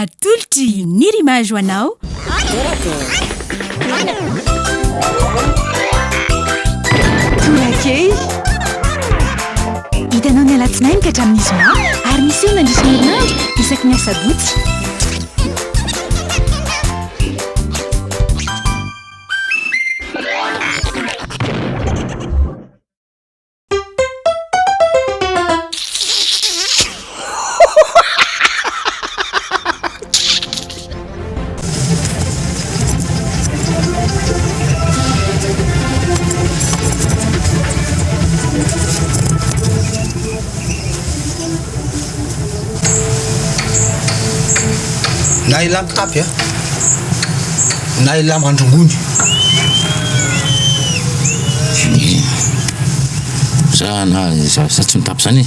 Atolotry Nirimage ho anao. Torakely. Hitanao ny alatsinainy ka hatramin'ny zoma ary miseho mandritra ny herinandro isaky ny asabotsy. Na elah mitapy a, na elah mandrongony. Za na za za tsy mitapy zany e,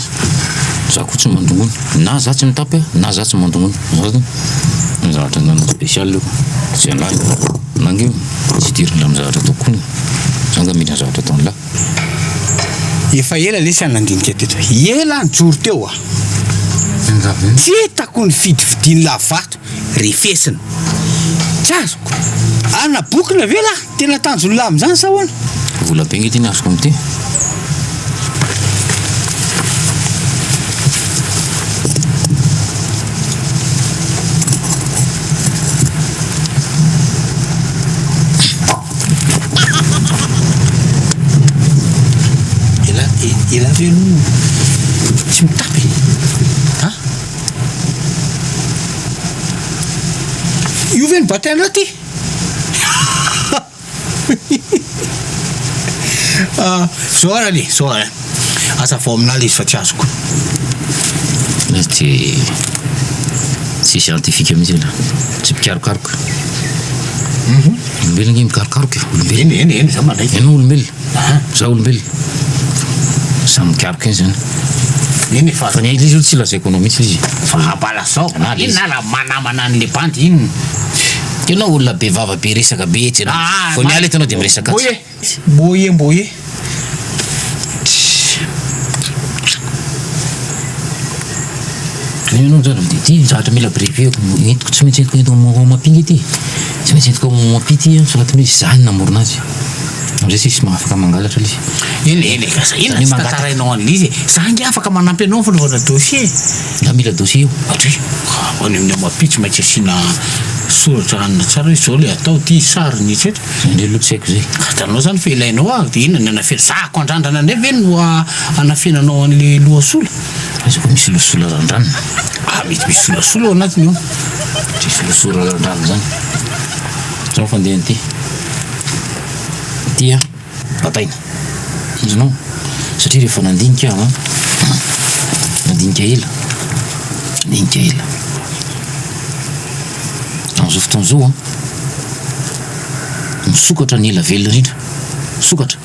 za koa tsy mandongony, na za tsy mitapy na za tsy mandongony, za zany ny zavatra nanao spécial io, tsy anah io, anah nge tsy idirana amin'ny zavatra ataoko koa, za nga mila ny zavatra ataon'lah. Efa ela lesy aho nandinika teto, ela aho nijoro teo a! Tsy hitako ny fidifidin'lah vato refesina. Tsy azoko. Ana bokona ve lah? Tena tanjon'ny lah amin'izany sa ahoana? Vola be nge ty ny azoko amin'ity. Elah, elah ve aloha tsy mitapy e? Ha? Io ve ny batainao ty? Ah, zao ara le, zao ara. Azavao aminah le izy fa tsy azoko. Izy tsy tsy scientifique mihitsy aloha, tsy mpikarokaroka. Olombelona ange mikarokaroka e, olombelona. Eny eny eny, za manaiky. Ianao olombelona. Za olombelona. Samy mikaroka eny zany. Eny e fa. Fa ny ahy izy aloha tsy lazaiko anao mihitsy izy. Fa mba lazao. Inona raha manamana an'le bandy inona? Ianao olona be vava be resaka be etsy ianao. Vao miala eto ianao dia miresaka atsy. Mboye. Mboye mboye. Ianao zany ity zavatra mila brevet-ko entiko tsy maintsy entiko eto Mampinga ity. Tsy maintsy entiko ao Mampy ity an, soratany hoe izaho no namorona azy. Amizay tsisy mahafaka mangalatra ilay izy. Eny e, eny e, ka inona tsy tantarainao an'ilay izy e? Za ange afaka manampy anao amin'ny fanaovana dossier e. Za mila dossier io. Atria, any amin'ny Amapi tsy maintsy asiana soratra hanina tsara hoe izao ilay atao, ity sariny etsetra. Zay indray aloha tsy haiko izay. Hitanao izany fa ilainao aho, dia inona ny anafena? Zahako andrandrana indray ve no anafenanao an'ilay loha sola? Aiza koa misy loha sola randranina? Ah, mety misy solasola ao anatiny ao. Tsisy loha sola randranina izany. Zao fandehan'ity. Ity an, bataina. Hitanao? Satria rehefa nandinika aho an, nandinika ela, nandinika ela. Amin'izao fotoana izao an, misokatra ny ela velona indrindra. Sokatra.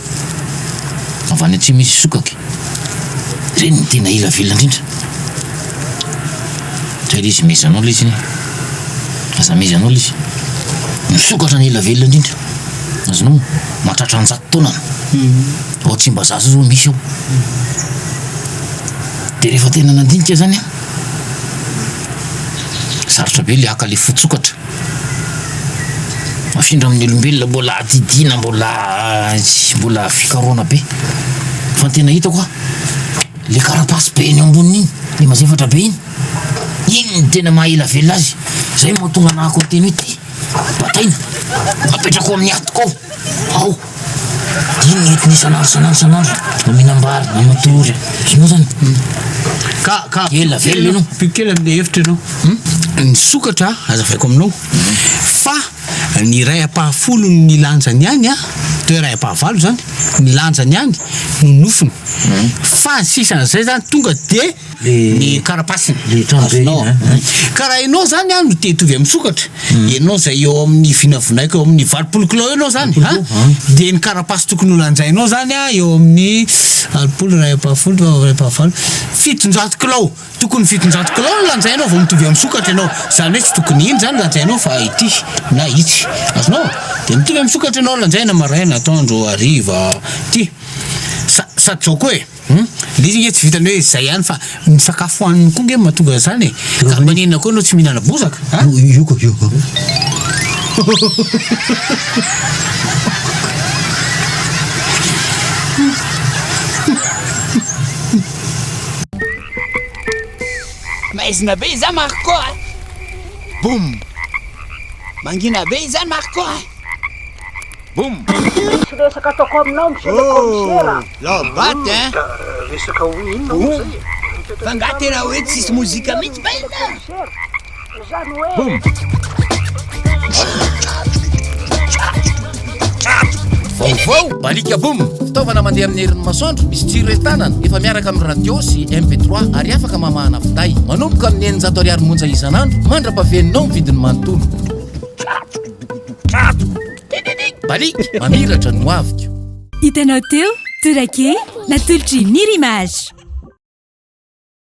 Avy any atsimo izy sokaky. Ireny no tena ela velona indrindra. Zay ilay izy mezanao ilay izy iny. Aza mezanao ilay izy. Misokatra ny ela velona indrindra. Azonao? Mahatratra anjato taonany. Ao Tsimbazaza zao misy ao. Dia rehefa tena nandinika zany an, sarotra be le haka le fotsokatra. Afindra amin'ny olombelona mbola adidiana mbola mbola fikarohana be. Fa ny tena hitako an, le carapace be eny amboniny iny, le mazefatra be iny, iny no tena maha ela velona azy. Zay no mahatonga anah ko miteny hoe ty bataina, apetrako amin'ny atiko ao, ao. Iny no entiny isan'andro isan'andro isan'andro, na mihinam-bary na matory, azonao zany? Ka ka Ela velona ianao. Ampio kely amin'ilay hevitra ianao. Ny sokatra hazavaiko aminao fa ny iray ampahafolony ny lanjany ihany an, atao hoe iray ampahavalo izany, ny lanjany ihany no nofony. Fa ny sisan'izay izany tonga dia ny karapasiny. Azonao an. Ka raha ianao izany an no te hitovy amin'ny sokatra, ianao izay eo amin'ny vinavinaiko eo amin'ny 80 kilao eo ianao izany an, dia ny karapasy tokony ho lanjainao izany an eo amin'ny 80 iray ampahafolo, iray ampahavalo, 700 kilao. Tokony 700 kilao no lanjainao vao mitovy amin'ny sokatra ianao. Izany hoe tsy tokony iny izany lanjainao fa ity na itsy. Azonao? Dia mitovy amin'ny sokatra ianao lanjaina maraina, atoandro, hariva, ity. Sa, sady izao koa e. Hum, le izy nge tsy vitan'ny hoe zay ihany fa ny sakafo hohaniny koa nge mahatonga an'izany e. Ka maninona koa ianao tsy mihinana bozaka a? Io ko io. Maizina be izany Marco a! Boum! Mangina be izany Marco a! Boum! Misy resaka ataoko aminao monsieur le commissaire a! Lao baty hein! Resaka ho inona moa zay e? Fa nga tena hoe tsisy mozika mihitsy baina? Zany hoe. Boum! Vaovao! Balika Boom! Fitaovana mandeha amin'ny herin'ny masoandro, misy jiro entanana, efa miaraka amin'ny radio sy MP3 ary afaka mamahana finday. Manomboka amin'ny 600 ariary monja isan'andro, mandra-pahaveninao ny vidiny manontolo. Baliaka, mamiratra ny hoaviko. Hitanao teo, Torakely, natolotr'i Nirimage.